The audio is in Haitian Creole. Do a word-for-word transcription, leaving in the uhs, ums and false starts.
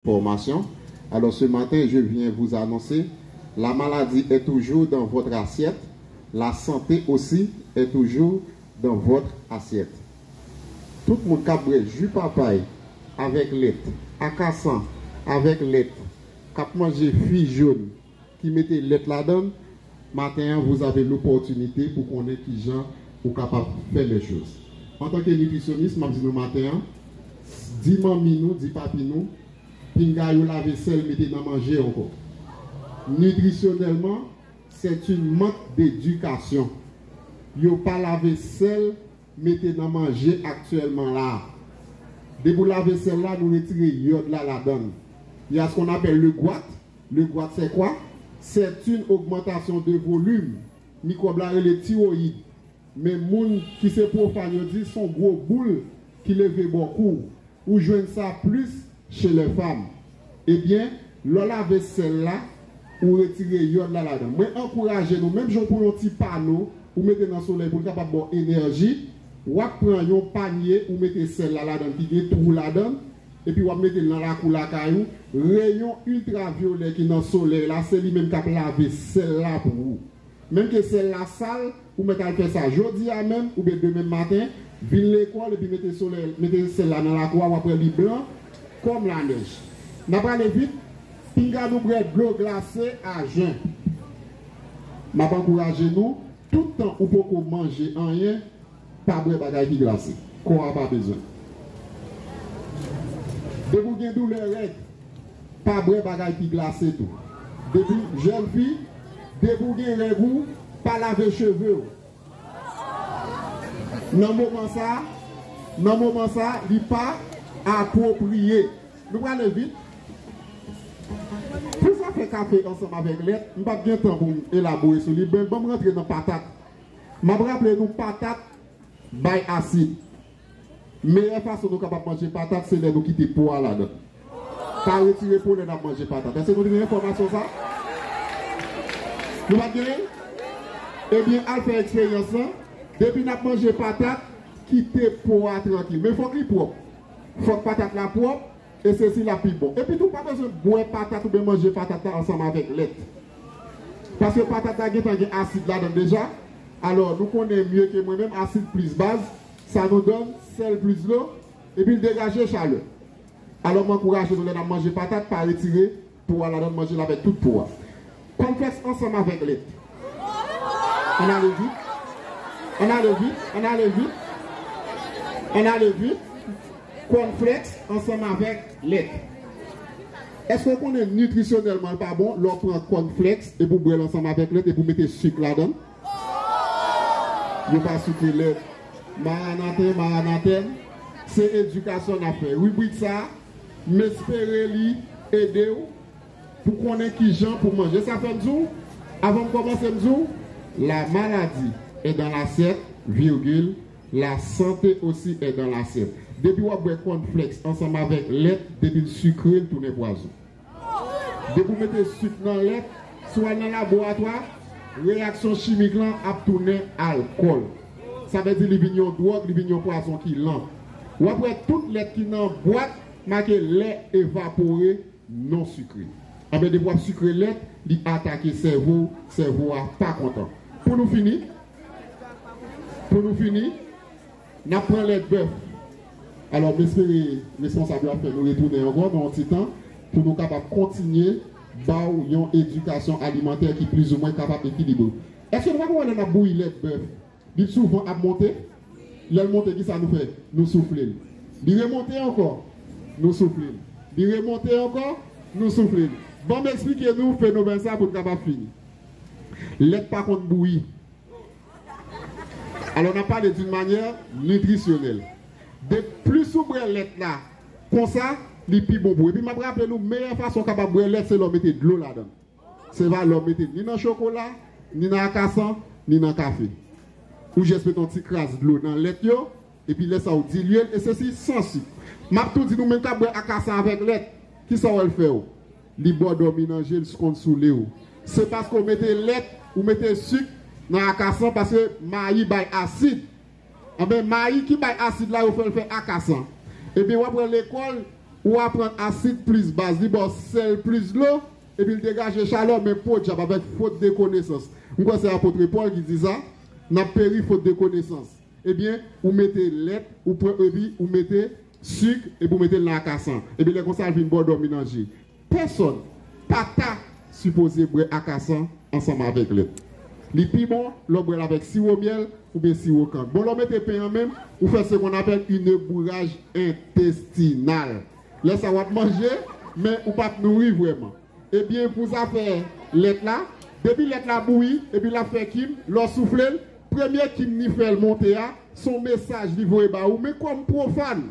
Formation. Alors ce matin, je viens vous annoncer, la maladie est toujours dans votre assiette, la santé aussi est toujours dans votre assiette. Tout moun k ap bwè ji papay avèk lèt, akasan avèk lèt, k ap manje fwi jòn ki mete lèt ladan, maten an, vous avez l'opportunité pou konnen kijan ou kapab fè les choses. Antanke nitrisyonis, m ap di nou maten an, di manmi nou, di papi nou, pinga yo lave sèl mete nan manje ankò. Nitrisyonèlman, c'est une manque d'éducation. Yo pa lave sèl mete nan manje aktyèlman la. Depi w lave sèl la, nou retire yòd la ladan l. Il y a ce qu'on appelle le gout. Le gout, c'est quoi? C'est une augmentation de volume. Mikwòb la rele tiwoyid. Men moun ki se pwofàn yo di se yon gwo boul ki leve bò kou w. Ou jwenn sa plis chez les femmes. Ebyen, lè w lave sèl la, ou retire yòd la ladan. Mwen ankouraje nou, menm jan w pran yon ti pano, ou mete nan solèy pou l kapab ba w enèji, w ap pran yon panye, ou mete sèl la ladan ki gen twou ladan, epi w ap mete l nan lakou lakay ou. Reyon iltravyolè ki nan solèy la, se li menm k ap lave sèl la pou ou. Menm ke sèl la sal, ou mèt al fè sa jodi a menm oubyen demen maten, vin lekòl epi mete solèy, mete sèl la nan lakou a, w ap wè li blan kòm lanèj. N ap ale vit, pinga nou bwè dlo glase a jen. M ap ankouraje nou, tout tan ou poko manje anyen, pa bwè bagay ki glase. Kò a pa bezwen. Depi w gen doulè règ, pa bwè bagay ki glase tou. Depi, jèn fi, depi w gen règ ou, pa lave cheve w. Nan moman sa, nan moman sa, li pa apwopriye. Nou prale vit. Pou zafè kafe ansanm avèk lèt, m p ap gen tan pou m elabore sou li. Ben, ban m rantre nan patat. M ap raple nou patat bay asid. Meyè fason nou kapab manje patat, se lè nou kite po a ladan. Pa retire po lè n ap manje patat. Èske nou te gen enfòmasyon sa? Nou pa t genyen? Ebyen, al fè eksperyans lan. Depi n ap manje patat, kite po a trankil. Men fòk li pwòp. Fòk patat la pwòp. E se si l ap pi bon. Epi tou, pa bezwen bwè patat oubyen manje patat la ansanm avèk lèt. Paske patat la gentan gen asid ladan l deja. Alò, nou konnen mye ke mwen menm, asid plis baz, sa nou donn, sèl plis dlo, epi l degaje chalè. Alò, m ankouraje nou, lè n ap manje patat, pa retire po a ladan l, manje l avèk tout po a. Kònflèks ansanm avèk lèt. Ann ale vit. Ann ale vit. Ann ale vit. Ann ale vit. Kònflèks ansanm avèk lèt. Èske w konnen nitrisyonèlman l pa bon lè w pran kònflèks epi w bwè l ansanm avèk lèt epi w mete sik ladan l? Yo pa sike lèt. Maranaten, Maranatèn, se edikasyon n ap fè. Ribrik sa a, m espere li ede w pou konnen kijan pou manje. Sa fè m di w, avan m kòmanse, m di w, la maladie est dans l'assiette, virgule, la santé aussi est dans l'assiette. Depi w ap bwè kònflèks ansanm avèk lèt, depi l sikre, l tounen pwazon. Depi w mete sik nan lèt, si w al nan laboratwa, reyaksyon chimik lan ap tounen alkòl. Sa vle di li vin yon dwòg, li vin yon pwazon ki lan. W ap wè tout lèt ki nan bwat make lait évaporé non sucré. Anben, depi w ap sikre lèt, li atake sèvo w, sèvo a pa kontan. Pou nou fini, pou nou fini, n ap pran lèt bèf. Alò, m espere responsab yo ap fè nou retounen ankò nan yon ti tan pou nou kapab kontinye ba w yon edikasyon alimantè ki plizoumwen kapab ekilibre. Èske nou pa konprann lè n ap bouyi lèt bèf? Li souvan ap monte. Lè l monte, kisa nou fè? Nou soufle l. Li remonte ankò, nou soufle l. Li remonte ankò, nou soufle l. Ban m eksplike nou fenomèn sa pou n kapab fini. Lèt pa konn bouyi. Alò, n ap pale d'une manière nutritionnelle. De plis ou bwè lèt la konsa, li pi bon pou ou. Epi m ap raple nou, meyè fason w kapab bwè lèt, se lè w mete dlo ladan l. Se pa lè w mete ni nan chokola, ni nan akasan, ni nan kafe. Ou jis mete yon ti kras dlo nan lèt yo, epi lè sa w dilye l, e sesi san sik. M ap tou di nou menm k ap bwè akasan avèk lèt, kisa w wè l fè w? Li ba w dòmi nan je, l konn soule w. Se paske w mete lèt, ou mete sik nan akasan, paske mayi bay asid. Anben, mayi ki bay asid la, yo fè l fè akasan. Ebyen, w ap wè lekòl, Ou aprann asid plis baz, li ba w sèl plis dlo, epi l degaje chalè, men podyab avèk fot de konesans. M kwè se apot Pòl ki di sa, n ap peri fot de konesans. Ebyen, ou mete lèt, ou pran, epi ou mete sik, epi ou mete l nan akasan. Epi lè konsa, l vin ba w dòmi nan je. Pèsòn pa ta sipoze bwè akasan ansanm avèk lèt. Li pi bon lè w bwè l avèk siwo myèl oubyen siwo kann. Bon, lè w mete pen an menm, ou fè ce qu'on appelle une bourrage intestinale. Lè sa w ap manje, men ou p ap nouri vrèman. Ebyen, pou zafè lèt la, depi lèt la bouyi, epi l ap fè kim, lè w soufle l, premye kim ni fè l monte a, se yon mesaj li voye ba ou, men kòm pwofàn,